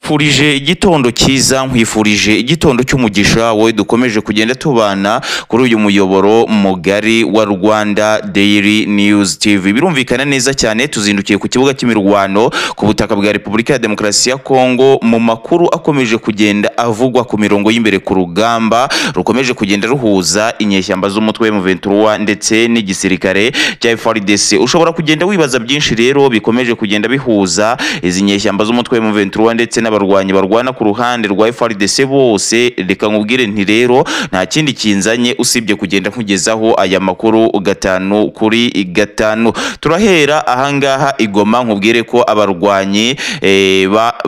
Nkwifurije igitondo cyiza, nkwifurije igitondo cy'umugisha, wowe dukomeje kugenda tubana kuri uyu muyoboro mugari wa Rwanda Daily News TV. Birumvikana neza cyane, tuzindukiye ku kibuga cy'imirwano ku butaka bwa Repubulika ya Demokarasi ya Kongo, mu makuru akomeje kugenda avugwa ku mirongo y'imbere ku rugamba rukomeje kugenda ruhuza inyeshyamba z'umutwe M23 ndetse n'igisirikare cya FARDC. Ushobora kugenda wibaza byinshi rero bikomeje kugenda bihuza izi nyeshyamba z'umutwe M23 ndetse n'abarwanyi barwana ku ruhande rwa FARDC bose. Reka nkubwire nti rero nta kindi kinzanye usibye kugenda nkugezaho aya makuru 5 kuri 5. Turahera ahangaha igoma, nkubwire ko abarwanyi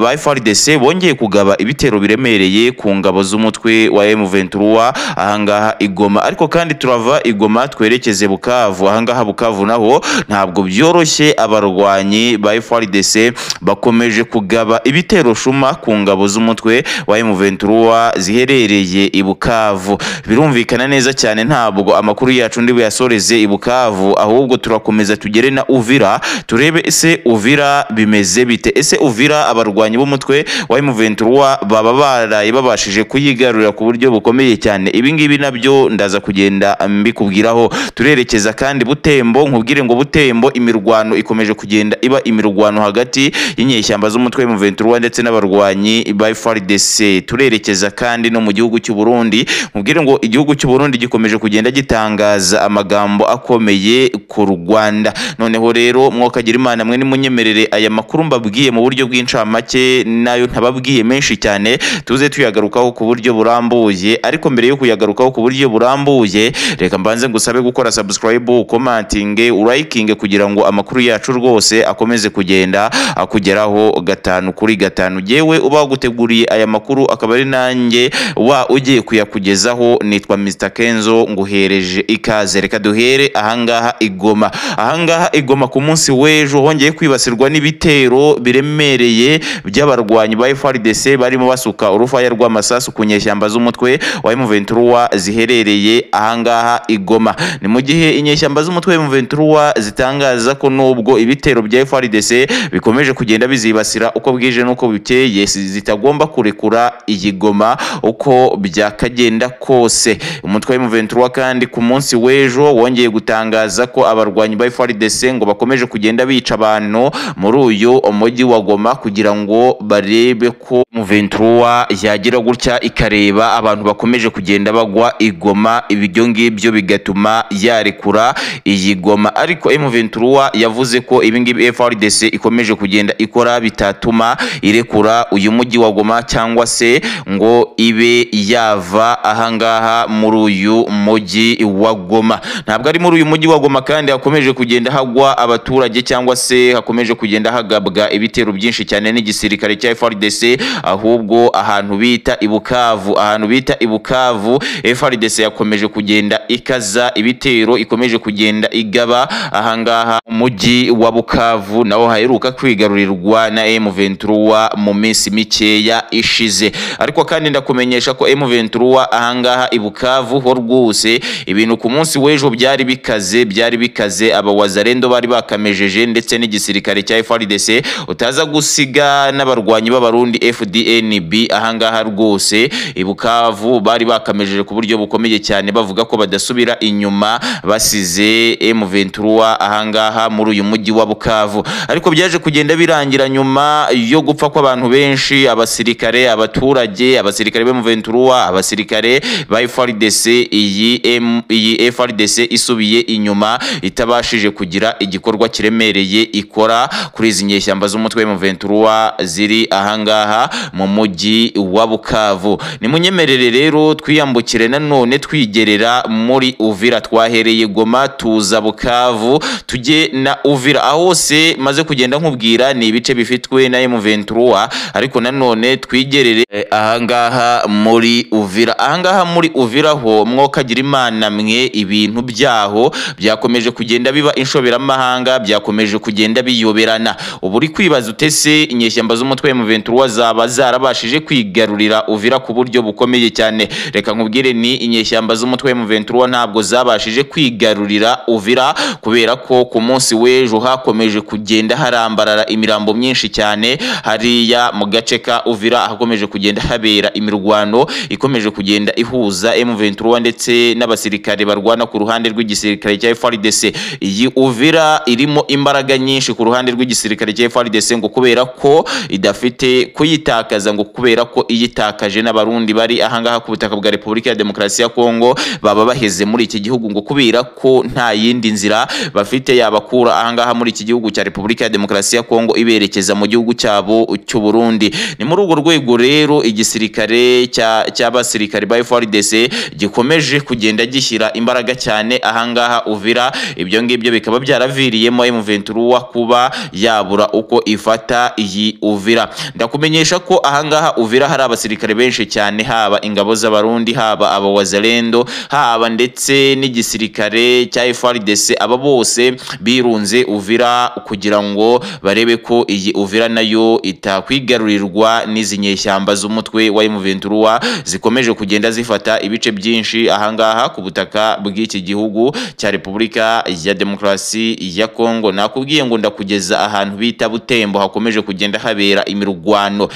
ba FARDC bongeye kugaba ibitero biremereye ku ngabo z'umutwe wa M23 ahangaha igoma. Ariko kandi turava igoma twerekeze Bukavu. Ahangaha Bukavu naho ntabwo byoroshye, abarwanyi ba FARDC bakomeje kugaba ibitero shuma ku ngabo z'umutwe wa M23 ziherereye i Bukavu. Birumvikana neza cyane, ntabwo amakuru yacu ndi buyasoreze i Bukavu, ahubwo turakomeza tugere na Uvira, turebe ese Uvira bimeze bite, ese Uvira abarwanyi b'umutwe wa M23 baba baraye babashije kuyigarurira ku buryo bukomeye cyane. Ibi ngibi nabyo ndaza kugenda mbikubwiraho. Turerekeza kandi Butembo, nkubwire ngo Butembo imirwano ikomeje kugenda iba imirwano hagati y'inyeshyamba z'umutwe wa M23 ndetse n'abarwanyi ba FARDC. Turerekeza kandi no mu gihugu cy'u Burundi, nkubwire ngo igihugu cy'u Burundi gikomeje kugenda gitangaza amagambo akomeye ku Rwanda. Noneho rero mwokagira Imana mwe, nimunyemerere aya makuru mbabwiye mu buryo bw'incamake, nayo ntababwiye menshi cyane, tuze tuyagarukaho ku buryo burambuye. Ariko mbere yo kuyagarukaho ku buryo burambuye, reka mbanze ngusabe gukora subscribe, commenting, urayikinge, kugira ngo amakuru yacu rwose akomeze kugenda akugeraho 5 kuri 5. Yewe uba waguteguriye aya makuru akaba ari nanjye wa ugiye kuyakugezaho, nitwa Mr Kenzo, nguhereje ikaze. Reka duhere ahangaha igoma. Ahangaha igoma ku munsi w'ejo hongeye kwibasirwa n'ibitero biremereye by'abarwanyi ba FARDC barimo basuka urufaya rw'amasasu ku nyeshyamba z'umutwe wa M23 ziherereye ahangaha igoma. Ni mu gihe inyeshyamba z'umutwe wa M23 zitangaza ko nubwo ibitero bya FARDC bikomeje kugenda bizibasira uko bwije n'uko bukeye, zitagomba kurekura iyi Goma uko byakagenda kose. Umutwe wa M23 kandi ku munsi w'ejo wongeye gutangaza ko abarwanyi ba FARDC ngo bakomeje kugenda bica abantu muri uyu mujyi wa Goma, kugira ngo barebe ko M23 yagira gutya ikareba abantu bakomeje kugenda bagwa i Goma, ibyo ngibyo bigatuma yarekura iyi Goma. Ariko M23 yavuze ko ibi ngibi FARDC ikomeje kugenda ikora bitatuma irekura uyu mujyi wa Goma cyangwa se ngo ibe yava ahangaha muri uyu mujyi wa Goma. Ntabwo ari muri uyu mujyi wa Goma kandi hakomeje kugenda hagwa abaturage cyangwa se hakomeje kugenda hagabwa ibitero byinshi cyane n'igisirikare cya FARDC, ahubwo ahantu bita i Bukavu. Ahantu bita i Bukavu, FARDC yakomeje kugenda ikaza ibitero ikomeje kugenda igaba ahangaha umujyi wa Bukavu, naho haheruka kwigarurirwa na M23 mu minsi mikeya ishize. Ariko kandi ndakumenyesha ko M23 ahangaha i Bukavu ho rwose ibintu ku munsi w'ejo byari bikaze, byari bikaze. Aba Wazalendo bari bakamejeje ndetse n'igisirikare cya FARDC, utaza gusiga n'abarwanyi b'Abarundi FDNB. Ahangaha rwose i Bukavu bari bakamejeje ku buryo bukomeye cyane, bavuga ko badasubira inyuma basize M23 ahangaha muri uyu mujyi wa Bukavu. Ariko byaje kugenda birangira nyuma yo gupfa kw'abantu benshi, abasirikare, abaturage, abasirikare ba M23, abasirikare ba FARDC, iyi FARDC isubiye inyuma itabashije kugira igikorwa kiremereye ikora kuri izi nyeshyamba z'umutwe wa M23 ziri ahangaha mu mujyi wa Bukavu. Nimunyemerere rero twiyambukire nanone twigerera muri Uvira. Twahereye Goma, tuza Bukavu, tujye na Uvira. Aho hose maze kugenda nkubwira ni ibice bifitwe na M23. Ariko nanone twigerere ahangaha muri Uvira. Ahangaha muri Uvira ho, mwokagira Imana mwe, ibintu byaho byakomeje kugenda biba inshoberamahanga, byakomeje kugenda biyoberana. Ubu uri kwibaza utese inyeshyamba z'umutwe wa M23 zaba zarabashije kwigarurira Uvira ku buryo bukomeye cyane? Reka nkubwire ni inyeshyamba z'umutwe wa M23 ntabwo zabashije kwigarurira Uvira, kubera ko ku munsi w'ejo hakomeje kugenda harambarara imirambo myinshi cyane hariya. ahangaha mu gace ka Uvira ahakomeje kugenda habera imirwano ikomeje kugenda ihuza M23 ndetse n'abasirikare barwana ku ruhande rw'igisirikare cya FARDC. Iyi Uvira irimo imbaraga nyinshi ku ruhande rw'igisirikare cya FARDC ngo kubera ko idafite kuyitakaza, ngo kubera ko iyitakaje n'abarundi bari ahangaha ku butaka bwa Repubulika ya Demokarasi ya Kongo baba baheze muri iki gihugu, ngo kubera ko nta yindi nzira bafite yabakura ahangaha muri iki gihugu cya Repubulika ya Demokarasi ya Kongo iberekeza mu gihugu cyabo cy'u Burundi. Ni muri urwo rwego rero igisirikare cy'abasirikare ba FARDC gikomeje kugenda gishyira imbaraga cyane ahangaha Uvira. Ibyo ngibyo bikaba byaraviriyemo M23 kuba yabura uko ifata iyi Uvira. Ndakumenyesha ko ahangaha Uvira hari abasirikare benshi cyane, haba ingabo z'abarundi, haba abawazalendo, haba ndetse n'igisirikare cya FARDC. Aba bose birunze Uvira kugira ngo barebe ko iyi Uvira nayo itakwigarurirwa n'izi nyeshyamba z'umutwe wa M23 zikomeje kugenda zifata ibice byinshi ahangaha ku butaka bw'iki gihugu cya Repubulika ya Demokarasi ya Kongo. Nakubwiye ngo ndakugeza ahantu bita Butembo hakomeje kugenda habera imirwano.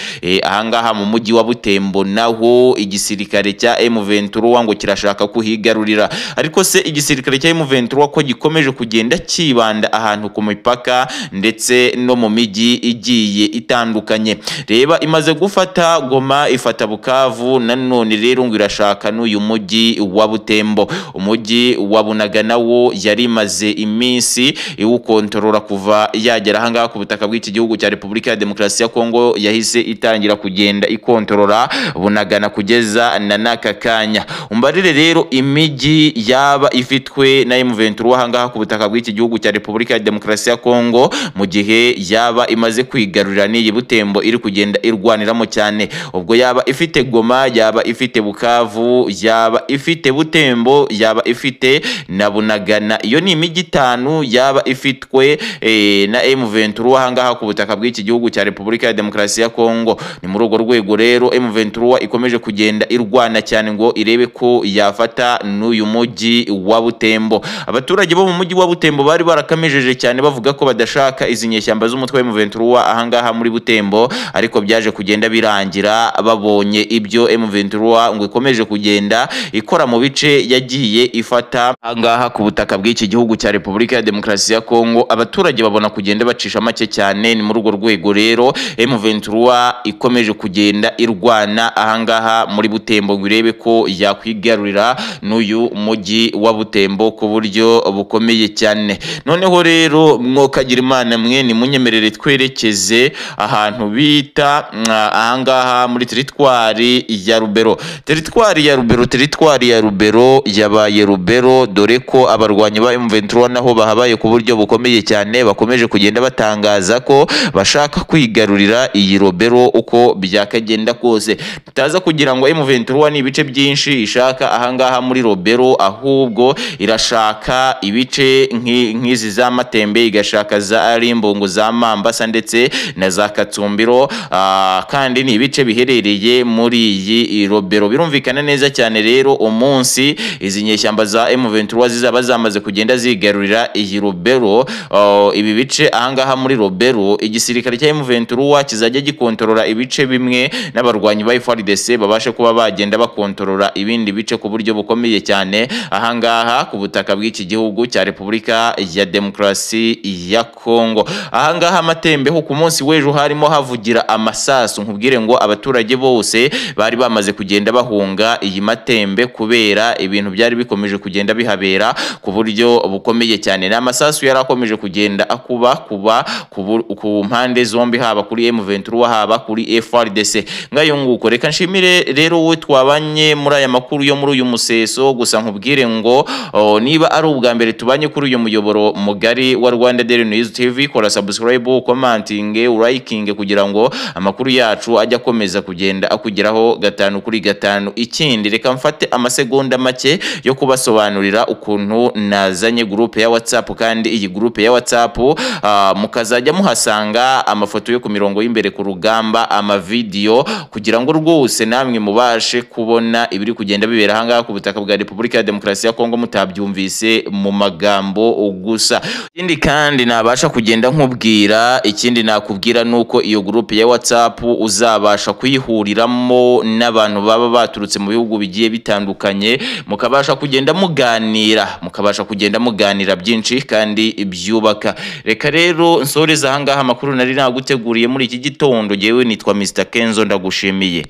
Ahangaha mu mujyi wa Butembo naho igisirikare cya M23 ngo kirashaka kuhigarurira. Ariko se igisirikare cya M23 ko gikomeje kugenda kibanda ahantu ku mipaka ndetse no mu mijyi igiye itandukanye. Reba imaze gufata Goma, ifata Bukavu, nanone rero ngo irashaka n'uyu mujyi wa Butembo. Umujyi wa Bunagana wo yari imaze iminsi iwukontorora kuva yagera ahangaha ku butaka bw'iki gihugu cya Repubulika ya Demokarasi ya Kongo, yahise itangira kugenda ikontorora Bunagana kugeza na naka kanya. Umbarire rero imijyi yaba ifitwe na M23 ahangaha ku butaka bw'iki gihugu cya Repubulika ya Demokarasi ya Kongo mu gihe yaba imaze kwigarurira n'iyi Butembo iri kugenda irwaniramo cyane. Ubwo yaba ifite Goma, yaba ifite Bukavu, yaba ifite Butembo, yaba ifite na Bunagana. Iyo ni imijyi itanu yaba ifitwe na M23 ahangaha ku butaka bw'iki gihugu cya Repubulika ya Demokarasi ya Kongo. Ni muri urwo rwego rero M23 ikomeje kugenda irwana cyane ngo irebe ko yafata n'uyu mujyi wa Butembo. Abaturage bo mu mujyi wa Butembo bari barakamejeje cyane bavuga ko badashaka izi nyeshyamba z'umutwe wa M23 ahangaha muri Butembo, ariko byaje kugenda birangira babonye ibyo M23 ngo ikomeje kugenda ikora mu bice yagiye ifata ahangaha ku butaka bw'iki gihugu cya Repubulika ya Demokarasi ya Kongo. Abaturage babona kugenda bacisha make cyane. Ni muri urwo rwego rero M23 ikomeje kugenda irwana ahangaha muri Butembo ngo irebe ko yakwigarurira n'uyu mujyi wa Butembo ku buryo bukomeye cyane. Noneho rero mwokagira Imana mwe ni munyemerere twerekeze ahantu bita ahangaha muri teritwari ya Rubero. Teritwari ya Rubero, teritwari ya Rubero yabaye Rubero, dore ko abarwanyi ba M23 naho bahabaye ku buryo bukomeye cyane, bakomeje kugenda batangaza ko bashaka kwigarurira iyi Rubero uko byakagenda kose. Tutaza kugira ngo M23 ni ibice byinshi ishaka ahangaha muri Rubero, ahubwo irashaka ibice nk'izi za Matembe, igashaka za Arimbongo, za Mambasa ndetse na za Katsumbiro, kandi ni ibice biherereye muri iyi Rubero. Birumvikana neza cyane rero umunsi izi nyeshyamba za M23 zizaba zamaze kugenda zigarurira iyi Rubero, ibi bice ahangaha muri Rubero igisirikare cya M23 kizajya gikontorora ibice bimwe n'abarwanyi ba FARDC babashe kuba bagenda bakontorora ibindi bice ku buryo bukomeye cyane ahangaha ku butaka bw'iki gihugu cya Repubulika ya Demokarasi ya Kongo. Ahangaha Matembe ho ku munsi w'ejo harimo havugira amasasu, nkubwire ngo abaturage bose bari bamaze kugenda bahunga iyi Matembe kubera ibintu byari bikomeje kugenda bihabera ku buryo bukomeye cyane. N'amasasu yarakomeje kugenda akuba kuba ku mpande zombi, haba kuri M23 haba kuri FARDC. Ngayo nguko reka nshimire rero wowe twabanye muri aya makuru yo muri uyu museso. Gusa nkubwire ngo niba ari ubwa mbere tubanye kuri uyu muyoboro mugari wa Rwanda Daily News TV, kora subscribe, commenting, liking kugira ngo amakuru yacu ajya akomeza kugenda akugeraho 5 kuri 5. Ikindi reka mfate amasegonda make yo kubasobanurira ukuntu nazanye groupe ya WhatsApp, kandi iyi groupe ya WhatsApp mukazajya muhasanga amafoto yo ku mirongo y'imbere ku rugamba, amavideo, kugira ngo rwose namwe mubashe kubona ibiri kugenda bibera ahangaha ku butaka bwa Repubulika ya Demokarasi ya Kongo mutabyumvise mu magambo gusa. Ikindi kandi nabasha kugenda nkubwira, ikindi nakubwira nuko iyo groupe Group ya WhatsApp uzabasha kuyihuriramo n'abantu baba baturutse mu bihugu bigiye bitandukanye, mukabasha kugenda muganira, mukabasha kugenda muganira byinshi kandi byubaka. Reka rero nsoreze ahangaha amakuru nari naguteguriye muri iki gitondo. Jyewe nitwa Mr Kenzo, ndagushimiye.